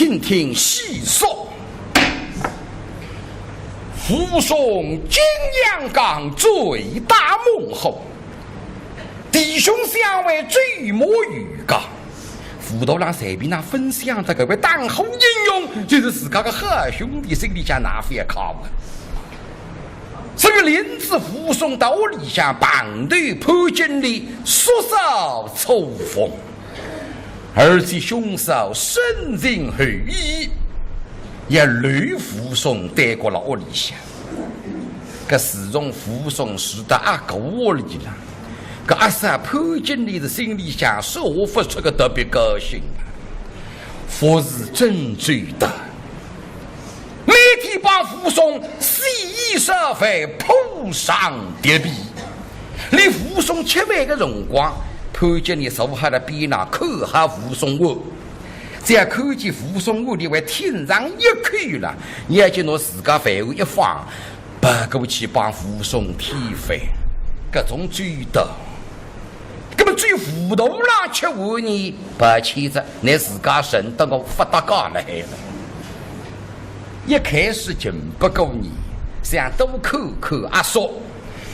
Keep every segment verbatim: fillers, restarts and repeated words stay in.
听听细说。武松景阳冈醉打猛虎，弟兄相会醉摸鱼缸。武大郎随便哪哼想到搿位打虎英雄，就是自家个好兄弟，心里向哪哼勿开心啊？所以领仔武松到屋里向，碰头潘金莲，叔嫂初逢。 而且兄嫂深情厚意，也留武松耽搁辣屋里向。搿自从武松住到阿哥屋里了，搿阿嫂潘金莲是心里向说勿出个特别高兴啊，服侍真周到。 每天帮武松洗衣烧饭、铺床叠被，连武松吃饭个辰光，潘金莲坐辣边浪看好武松碗。只要看见武松碗里还添上一口了，伊就拿自家饭碗一放，跑过去帮武松添饭，搿种周到。 搿么至于武大郎吃饭呢，抱歉哉，倷自家认得我勿搭界了海了。一开始情不过愿，想多看看阿叔，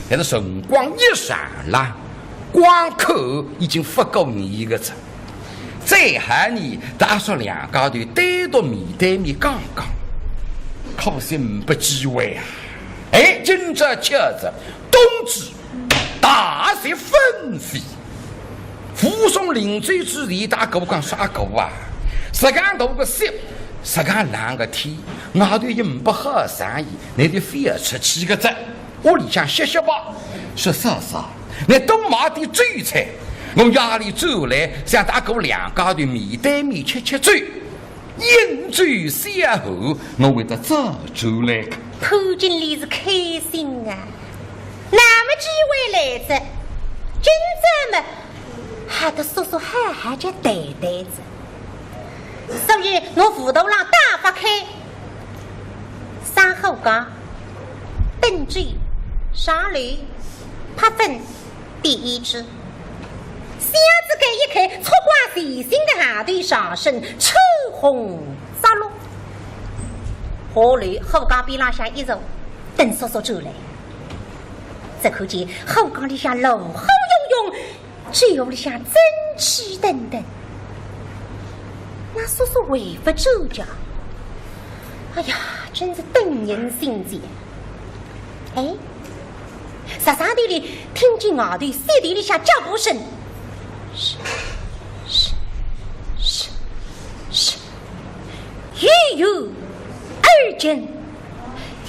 但是辰光一长了，光看已经勿过愿个哉。再后呢，搭阿叔两家头单独面对面讲讲，可惜呒不机会啊。哎，今朝巧哉，冬至 大雪纷飞。武松临走之前搭阿哥讲说：“阿哥啊，实梗大个雪，实梗冷个天，外头也呒不好生意，倷就覅出去个哉，屋里向歇歇吧。”说：“嫂嫂，倷多买点酒菜，我夜里转来，想搭阿哥两家头面对面吃吃酒。” 饮酒消寒，我会得早转来个。潘金莲是开心啊，那么机会来哉，今朝么还得叔叔好好叫谈谈哉。所以拿武大郎打发开，上后讲，等酒上楼，拍粉 点一支。箱子盖一开，烛光全新个行头上身，秋红着陆。下楼后缸边浪向一坐，等叔叔转来。只看见后缸里向炉火熊熊，酒壶里向蒸汽腾腾。那叔叔还勿转家？哎呀，真是等人心急。 哎，啥啥地里听见外头雪地里向脚步声，嘘，嘘，嘘，嘘，由远而近，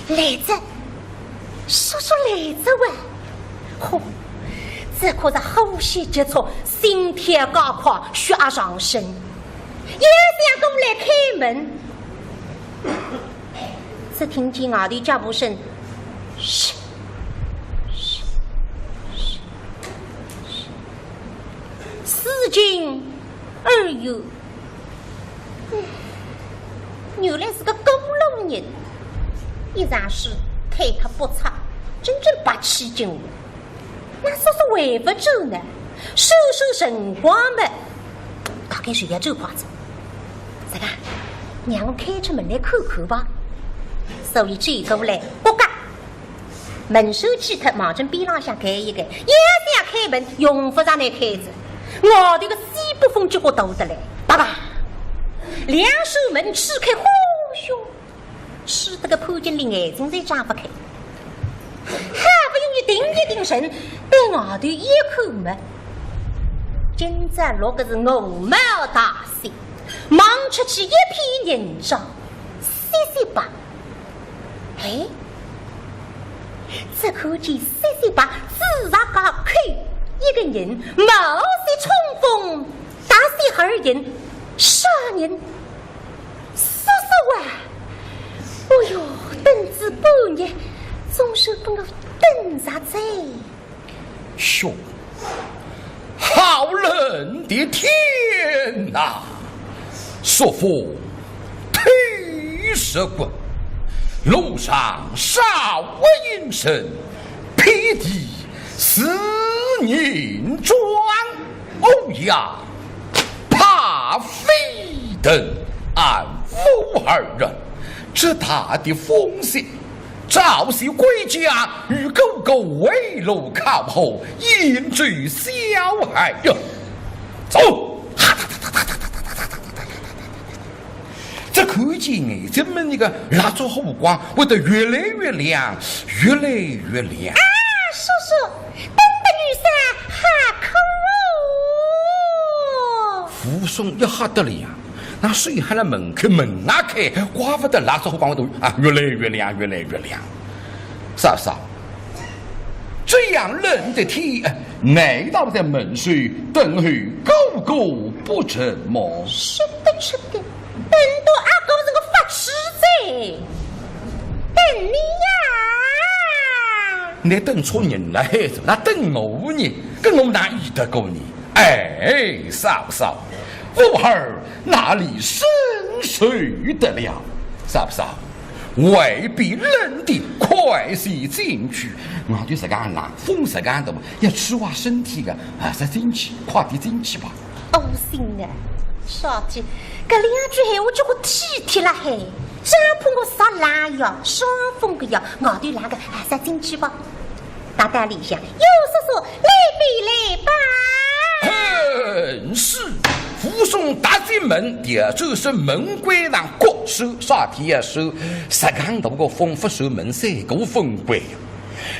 来哉，叔叔来哉哇！嚯，这可是呼吸急促，心跳加快，血压上升，也想过来开门。 只听见外头脚步声，嘘，嘘，嘘，嘘，自近而远。嗯，原来是个过路人，一场水推脱不差，真正白起劲。 那叔叔还勿转呢，算算辰光么，大概是要转快哉。啥个？让我开出门来看看吧。所以转过来，咯嘎，门闩系脱，望准边浪向盖一盖，要想开门，用勿着倷开哉。外头个西北风结棍大得来，叭叭，两扇门吹开，呼咻， 吹得个潘金莲眼睛侪张勿开。好不容易定一定神，对外头一看么，今朝落个是鹅毛大雪，望出去一片银装，雪雪白。哎，只看见雪雪白，紫石街口一个人，冒雪冲风，踏雪而行，啥人？ 叔叔啊！哦哟，等仔半日，总算拨我等着哉。哟，好冷的天哪！朔风推石棍，路上少一人，遍地是银装。 哦呀，怕非等俺武武二人，这大的风雪，早些归家，与哥哥围炉烤火，饮酒消寒哟。走！这看见眼前门那个蜡烛火光会得越来越亮，越来越亮。啊，叔叔，等得奴家好苦哦。武松一吓得了呀，那手还辣门口，门啊开，怪不得蜡烛火光会得啊，越来越亮，越来越亮。嫂嫂，这样冷的天，难道在门首等候哥哥不成么？是的，是的，等到阿哥是个发痴哉，等你呀。你等错人了，孩子，那等我呢？跟我哪依得过你？哎，嫂嫂，武二哪里生受得了？嫂嫂，外边冷的，快些进去。外头实梗冷，风实梗大，要吹坏身体的，啊，再进去，快点进去吧。窝心啊，小姐，搿两句闲话叫我体贴了嘿，真怕我着冷呀，伤风个呀，外头冷个，还是进去吧。大大里向，有叔叔，来吧来吧。很是，武松踏进门，调转身门关上，关上，啥体要关？实梗大个风，勿关门，三个风关呀。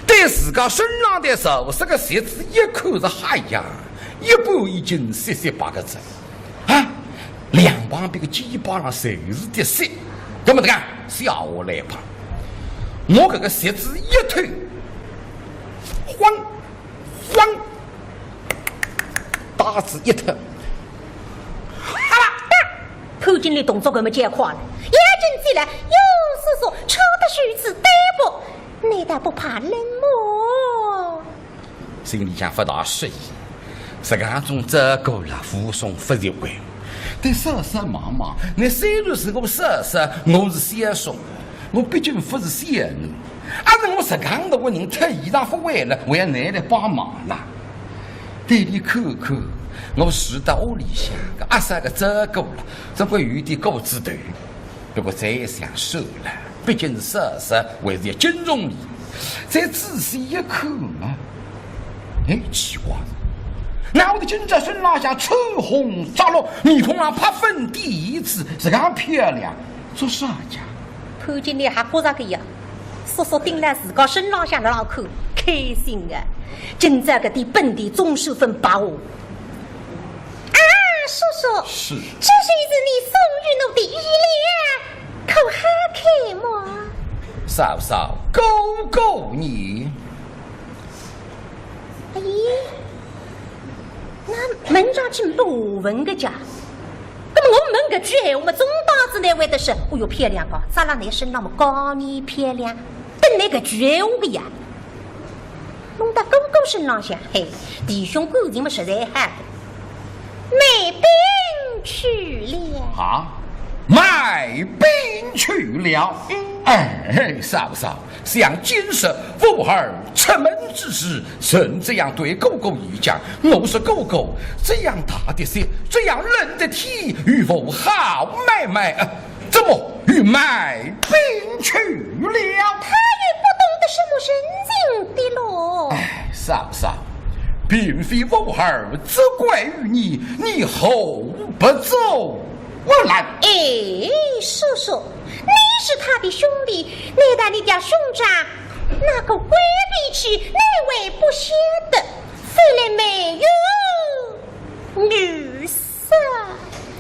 对自家身浪的潮湿个鞋子一看是，哎呀，一半已经雪雪白个哉。啊，两旁边个肩膀上侪是的雪，搿么得讲，下来吧。我搿个鞋子一脱，晃，晃，带子一脱，哈啦！潘金莲动作搿么介快了，眼睛进来，有叔叔，穿得如此单薄，难道不怕冷么？心里向勿大适意。实梗种照顾了，武松勿习惯。对嫂嫂望望，倷虽然是我嫂嫂，我是小叔，我毕竟勿是小囡。阿是我实梗大个人脱衣裳勿会了，还要倷来帮忙啦？对俚看看，我住到屋里向个，阿嫂个照顾了，总归有点过仔头。 不过再一想，算了，毕竟是嫂嫂，还是要敬重俚。再仔细一看嘛，哎，奇怪，哪会得今朝身浪向穿红着绿，面孔上拍粉点胭脂，实梗漂亮，做啥家？潘金莲还觉着个呀，叔叔盯牢自家身浪向辣浪看，开心啊！今朝搿点本钿总算勿白花。 啊，叔叔，是。这就是你送与奴的衣料，可好看么？嫂嫂，哥哥呢？咦，那门上去没下文个家。那么我问搿句闲话嘛，总当仔倷会得说，哦哟，漂亮个，着辣倷身浪么，高你漂亮，等倷搿句闲话个呀。 弄到哥哥身浪向，嘿，弟兄感情嘛实在好。卖饼去了。啊，卖饼去了。哎，嫂嫂，想今日武二出门之时，曾这样对哥哥一讲，我说哥哥，这样大的雪，这样冷的天，与我好买卖啊。 怎么与卖饼去了？他也不懂得什么人情的咯。哎，嫂嫂，并非武二责怪于你，你何不阻拦？哎，叔叔，你是他的兄弟，难道你家兄长那个怪脾气，你会不晓得？非来没有女婿。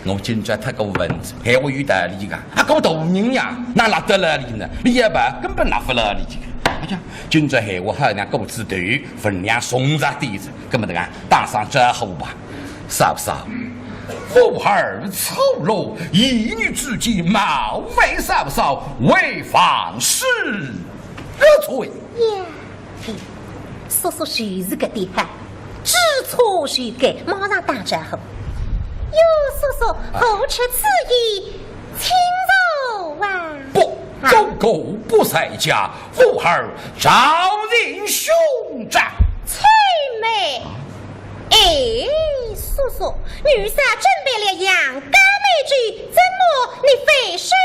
我今朝忒过分哉，闲话有道理个，啊，搿大人呀，哪拉得牢俚呢？俚也勿根本拉勿牢俚个。哎呀，今朝闲话好像过仔头，分量重着点哉，搿么得讲，打声招呼吧。嫂嫂，武二粗鲁，言语之间冒犯嫂嫂，未犯是罪。呀，叔叔就是搿点好，知错就改，马上打招呼。哟，叔叔，何出此言？请坐啊。不，哥哥不在家，武二找寻兄长。且慢。哎，叔叔，奴家准备了羊羔美酒，怎么你非上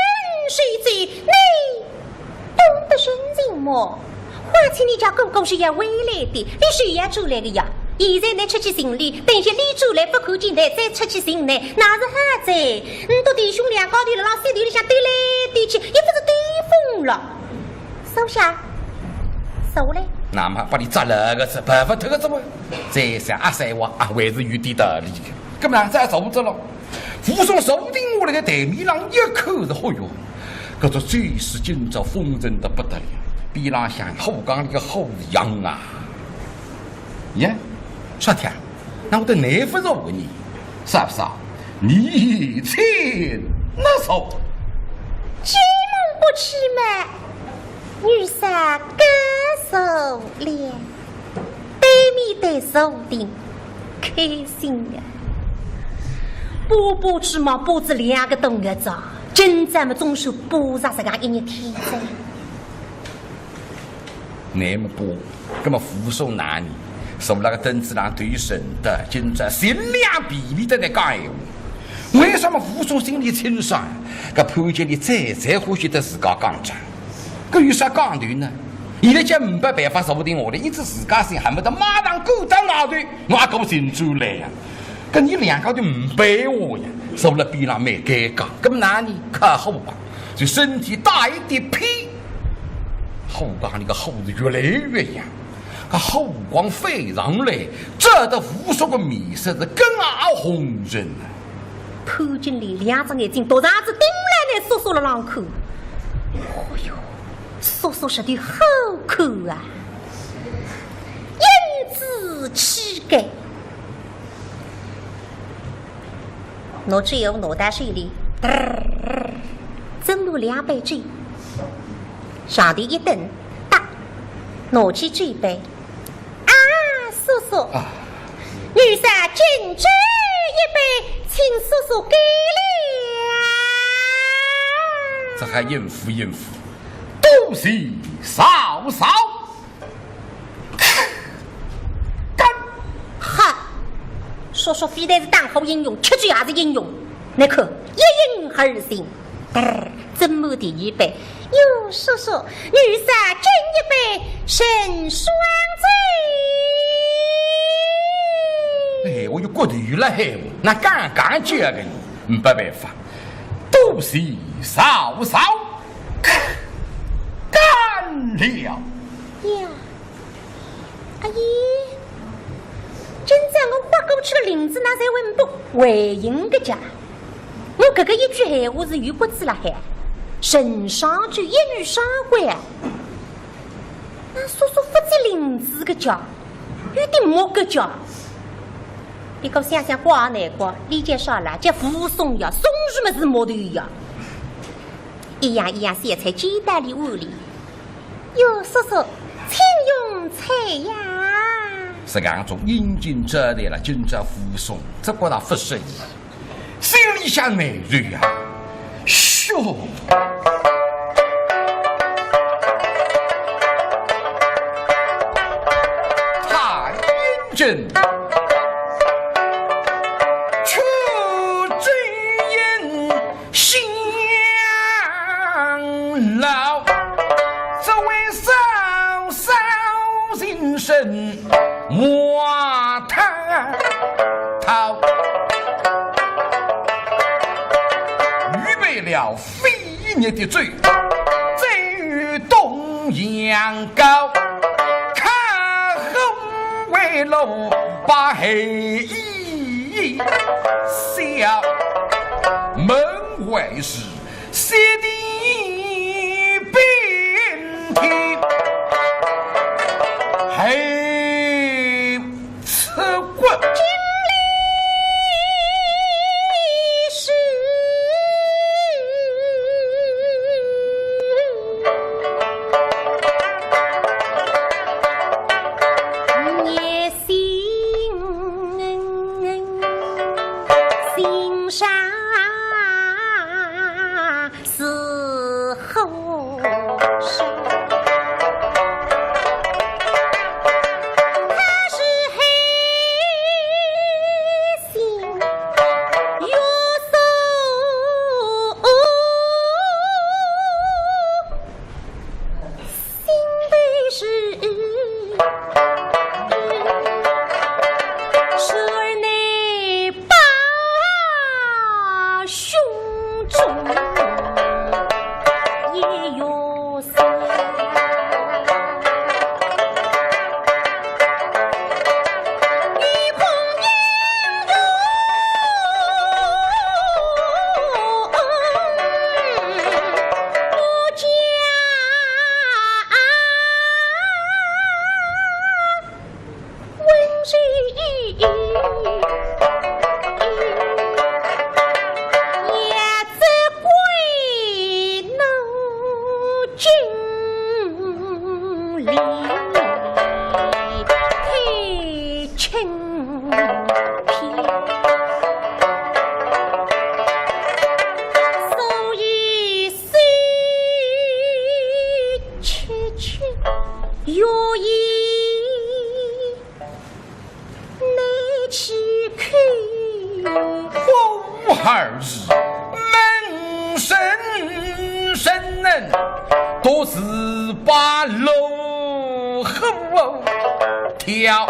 况且倷家哥哥是要回来的，俚是要转来的呀。现在倷出去寻俚，等歇俚转来勿看见倷，再出去寻倷，哪是好哉？倷笃弟兄两家头辣浪雪地里向兜来兜去，也勿是兜风了。坐下，坐嘞。那么拨俚扎牢个哉，跑勿脱个哉么？再想阿三话，啊，还是有点道理的。搿么哪能再坐着了？ 武松坐定下来个台面浪一看是，嚯哟，搿只嘴势今朝丰盛得不得了，边浪向虎缸里个虎样啊！耶，啥体啊？那我的内服肉呢？嫂嫂，你请那坐。进门不去嘛，女婿告坐了。 对面对坐定，开心呀。巴巴去嘛，巴仔两个多月哉，今朝么总算巴着自家一日天哉。那么巴，那么武松哪里？坐辣个凳子浪头沉得，今朝尽量避免得来讲闲话。为什么武松心里清爽？搿潘金莲最最欢喜搭自家讲账。 搿有啥讲头呢？现在叫没办法坐定下来，因此自家心恨不得马上赶到外头，我阿哥寻转来呀。搿倷两家头没办法呀，坐辣边浪蛮尴尬。搿么哪里？靠虎吧，就身体带一点偏。虎缸里个虎是越来越样，搿虎光飞上来，照得武松个面色是更加红润了。潘金莲两只眼睛独长子盯牢仔叔叔辣浪看。哦哟， 叔叔实在好看啊，英姿气概。拿酒壶拿到手里，嘚儿，斟了两杯酒，上头一顿，哒，拿起酒杯。啊，叔叔，啊。女婿敬酒一杯，请叔叔干了。这还应付应付。 多谢嫂嫂。干！哈！叔叔非但是打虎英雄，吃酒也是英雄。倷看，一饮而尽。嘚儿，斟满第二杯。哟，叔叔，女婿敬一杯成双酒。哎，我有骨头了嘿，那刚刚叫个你，没办法。 多谢嫂嫂，干了。呀，阿姨，今朝我刮过去个翎子，哪侪会勿回应个介？我搿个一句闲话是有骨子辣海，成双酒一语双关啊。那叔叔勿接翎子个介，有点木个介。 别个想想怪难怪，俚叫啥啦？叫武松呀，松树么是木头呀。一样一样，小菜接到俚碗里。哟，叔叔，请用菜呀。是搿种殷勤招待了，今朝武松只觉得勿适意，心里向难受呀。 哟，太认真，却只因辛劳，这位嫂嫂心生莫他讨，预备了 飞热的酒，再与东阳糕，开后围炉把黑衣笑，门外是雪地冰天，黑 刺骨。都是把路虎跳。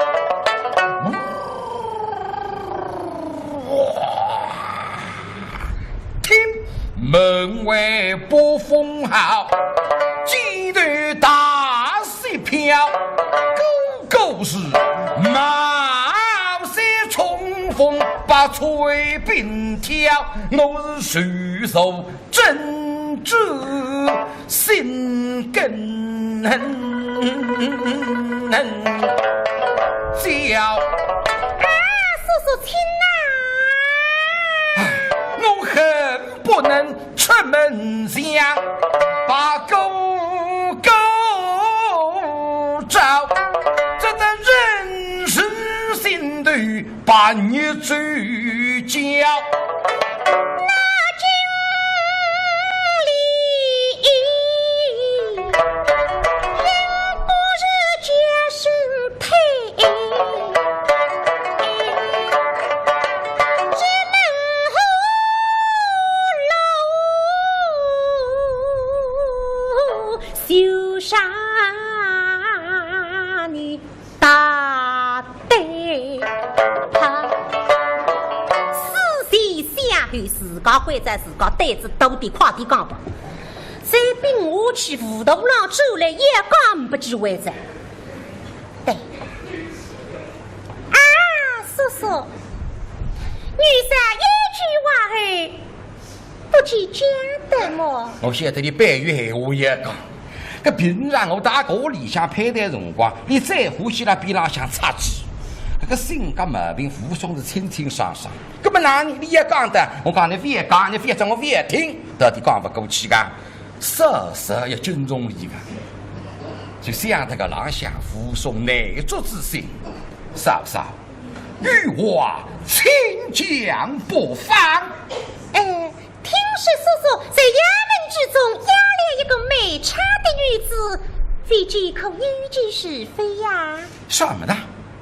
听门外八风号，街头大雪飘，个个是冒雪冲风把炊饼挑。我是手手 真知心更焦。啊，叔叔请呐。我恨不能出门相把哥哥找，这等人是心头 把你追焦。那经理应不是家生配，只能后老修杀你 大胆！哈，四岁小孩自家关照自家，胆子大点，快点讲吧。再并下去，武大郎转来也讲不及为止。对。啊，叔叔，女婿一句话儿， 不计较的么？我晓得你白有闲话也讲。搿平常我搭哥里向攀谈辰光，你最欢喜辣边浪向插嘴。搿个性格毛病，武松是清清爽爽。搿么哪能你也讲的，我讲你覅讲，你覅讲，我覅听，到底讲勿过去个。嫂嫂要尊重伊个，就想得搿浪向武松耐足之心，嫂嫂， 有话请讲不妨。哎，听说叔叔在衙门之中押了一个卖茶的女子，未知可有其事否呀？什么的？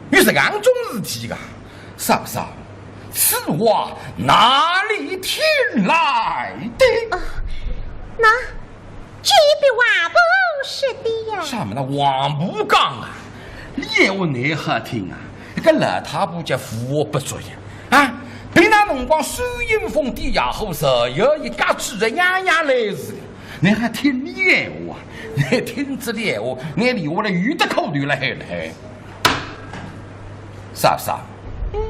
有这样种事体啊？嫂嫂，此话哪里听来的？哦，那 这比王婆说的呀。什么呢？王婆讲啊，伊闲话难好听啊，搿老太婆叫无恶不作呀。啊，平常辰光收阴风点野火，是要一家子人样样来事，侬还听伊闲话啊？侬听仔伊闲话，侬留下来有得苦头了还了还。 嫂嫂，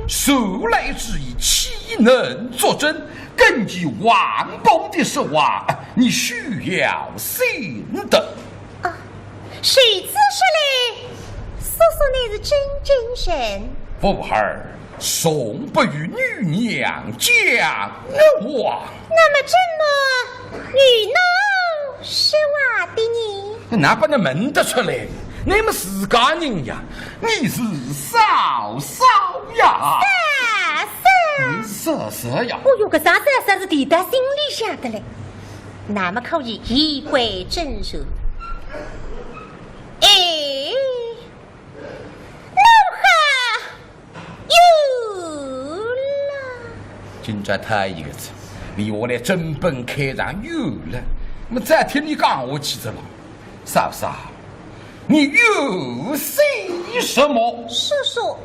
素来之意岂能作证？根据王婆的说话，你休要信的。啊，谁知说来，叔叔乃是真正人。武二从不与女娘讲话。那么怎么与侬说话的呢？哪能问得出来？你们自家人呀，你是嫂嫂呀。嫂嫂。你是嫂嫂呀。哦哟，搿啥嫂嫂是提到心里向的嘞。那么可以言归正传。哎，侬好 有了。今朝他一个字，留下来真本开场有了。那么再听你讲下去的了，嫂嫂，你有些什么？叔叔，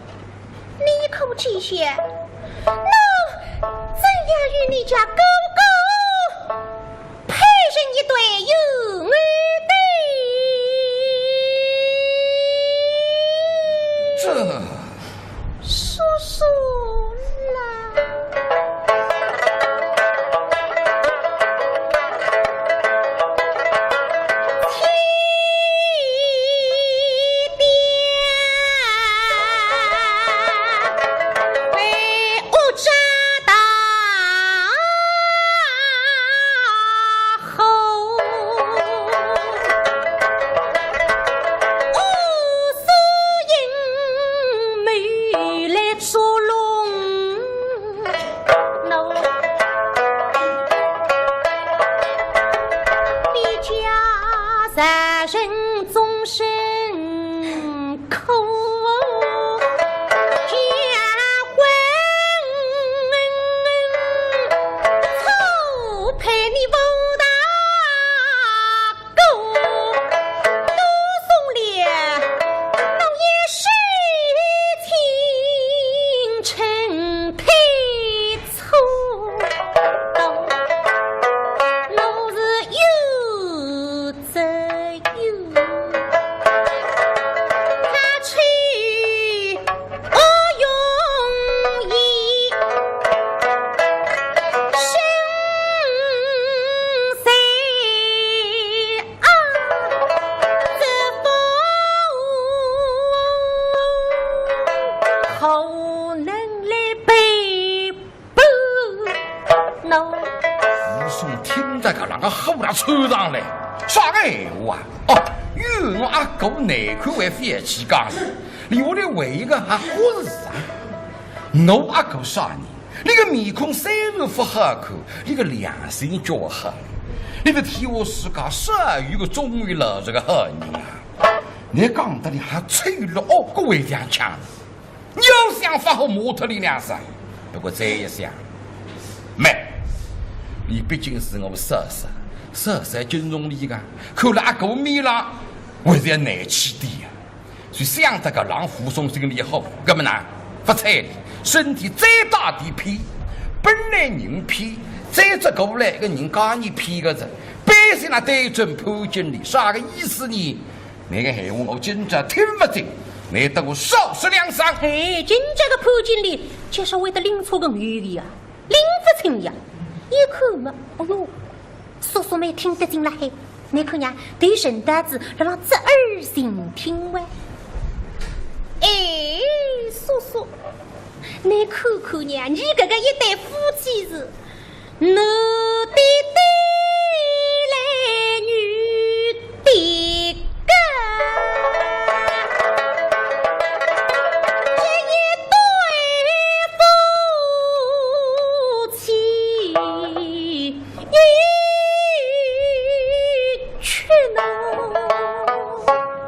你可知晓，我怎样与你家哥哥 配成一对有恩的。这叔叔啦。凑上来，啥个闲话啊？哦，有我阿哥难看还覅去讲了，俚屋里为个还好事啊？我阿哥啥人？俚个面孔虽然勿好看，俚个良心叫好。俚是天下世界少有个忠于老实个好人啊！倷讲得俚还脆弱哦，搿会这样讲。 要想法好骂脱俚两声，不过再一想，没，俚毕竟是我嫂嫂，嫂嫂敬重俚个，看了阿哥面浪，还是要难看点呀。所以想得搿，让武松心里好，搿么呢，勿睬俚，身体再打点偏，本来人偏，再转过来个人家也偏个哉，背心那对准潘金莲，啥个意思呢？ 倷个闲话我今朝听勿进，倷搭我少说两声。哎，今朝个潘金莲，就是为得拎错个鱼的呀，拎勿清呀。一看嘛，哎哟，叔叔蛮听得进了嘿。倷看呀，对人搭子辣浪侧耳倾听喂。哎，叔叔，倷看看呀，你搿个一对夫妻是 男的对来女的个，这一对夫妻一群哦，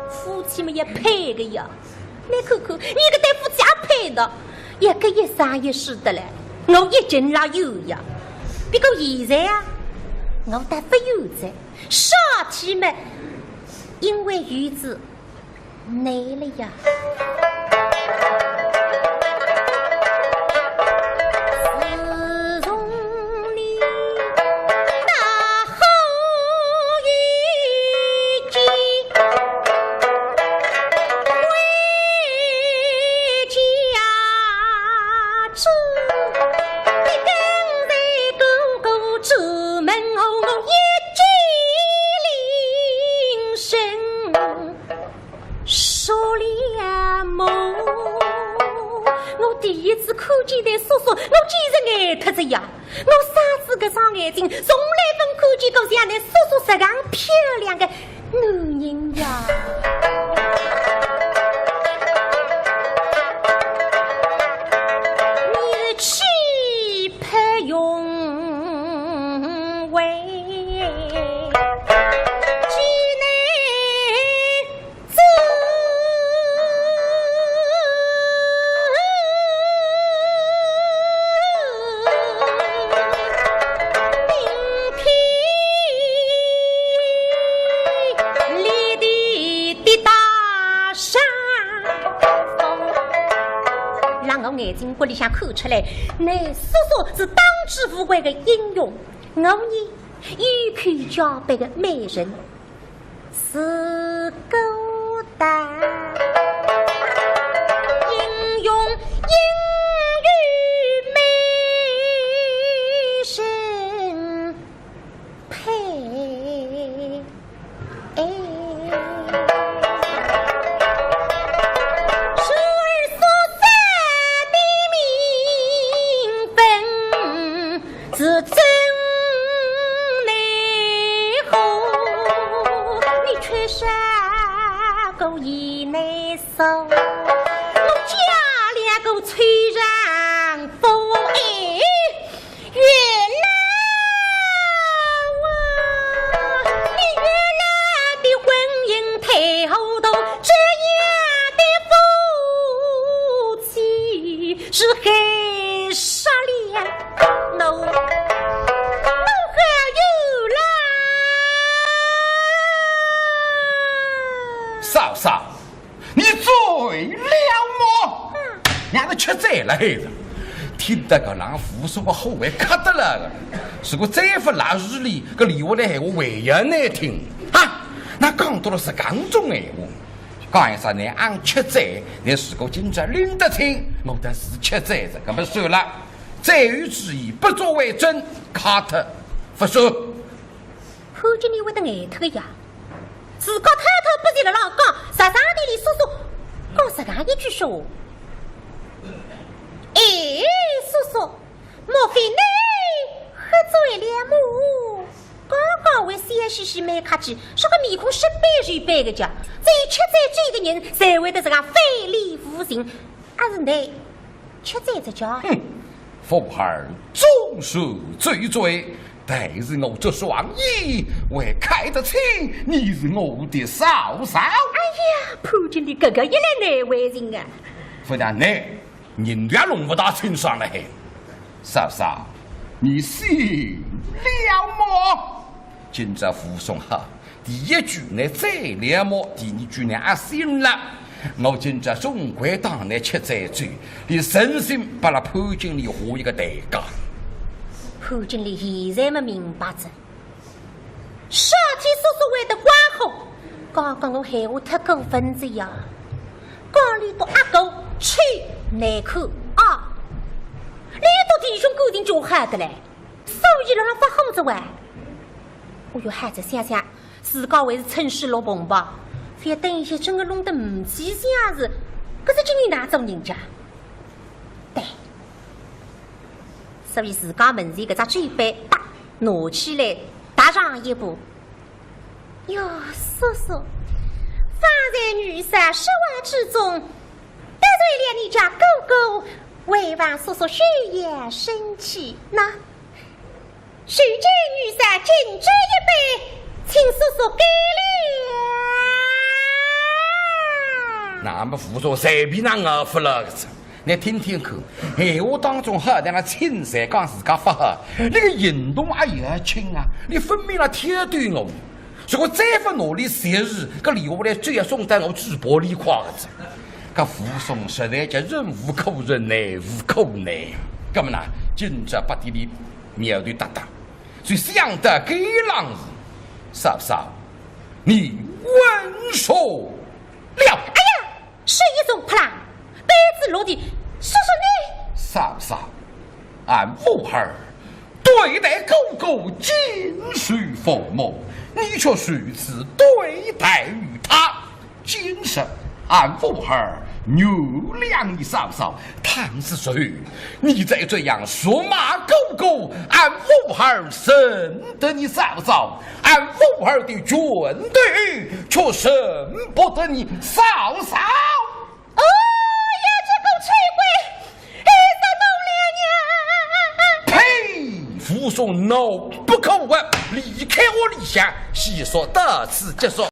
夫妻么也配个呀。 倷看看，你搿对夫妻也配的，一个一生一世的嘞，我一径拉有呀。不过现在啊，我倒勿有哉，啥体么？因为有仔倷了呀。自从你大好一见， 回家之，你跟随哥哥出门后，我一见灵神说了梦。我第一次看见倷叔叔，我简直呆脱仔呀！ 我啥子搿双眼睛，从来勿看见过像倷叔叔实梗漂亮个男人呀！你是气魄雄伟，既能 让我眼睛骨里向看出来，倷叔叔是当之无愧个英雄，我呢，有口皆碑个美人。 是个大英雄，英雄美人配。哎，时而所在的名分 是真奈何，你却是故意难受。我家里个崔丈夫，哎，月老啊，你月老的婚姻太糊涂，这样的夫妻 是害煞了我，我好有啦。嫂嫂，你醉了么？让他吃醉了还是？听得搿郎武松个后尾卡得了个，如果再勿拉住俚，搿俚屋里闲话还要难听啊！那讲到了是搿种闲话。 讲一声，倷俺吃醉，倷如果今朝拎得清，我倒是吃醉哉，搿么算了。再有之意，不作为证，卡特勿说。潘金莲会得呆脱个呀？自家偷偷不是辣浪讲，实梗地里叔叔讲实梗一句说话。哎，叔叔，莫非你喝醉了么？刚刚稍微笑嘻嘻蛮客气，说个面孔是板是板个叫，只有吃醉酒个人才会得这样非礼勿行。阿是倷吃醉只叫？哼，武二纵然醉醉，但是我这双眼还看得清，你是我的嫂嫂。哎呀，潘经理搿个一来难为情啊。勿但倷，人也弄勿大清爽了嘿。嫂嫂，你醒了么？今朝武松哈，第一句倷醉了么？第二句倷阿醒了。我今朝总归当倷吃醉酒，连诚心拨勒潘经理下一个台阶。潘经理现在么明白哉，啥体叔叔会得怪我？刚刚我闲话太过分哉呀，讲俚笃阿哥气难看啊，俚笃弟兄感情就好得来，所以辣辣发火哉喂。我又还在想想，自家还是趁势落篷吧，覅等歇真个弄得呒气象哉，搿是今日哪做人家？对，所以自家门前搿只酒杯，哒，拿起来，踏上一步。哟，叔叔，方才女婿说话之中，得罪了你家哥哥，还望叔叔休要生气呐。如今女婿敬酒一杯，请叔叔干了。那么武松随便哪哼勿了个哉。 倷听听看，闲话当中好，但是亲自讲自家勿好，倷个行动也要轻啊，倷分明辣挑逗我呢。如果再勿拿俚实事，搿留下来酒要送到我嘴巴里去个哉。搿武松实在叫忍无可忍，耐无可耐。搿么呢，今朝拨俚苗头搭搭，所以想到搿浪事，嫂嫂，你稳说了。哎呀！ 手一松，啪啦，杯子落地，叔叔你……嫂嫂，俺武二对待哥哥敬如父母，你却如此对待于他。今日俺武二原谅你嫂嫂，倘使说你再这样辱骂哥哥，俺武二认得你嫂嫂， 俺武二的拳头却认不得你嫂嫂。哦呀，这个臭鬼，害死奴了娘！呸！武松怒不可遏，离开屋里向，戏说到此结束。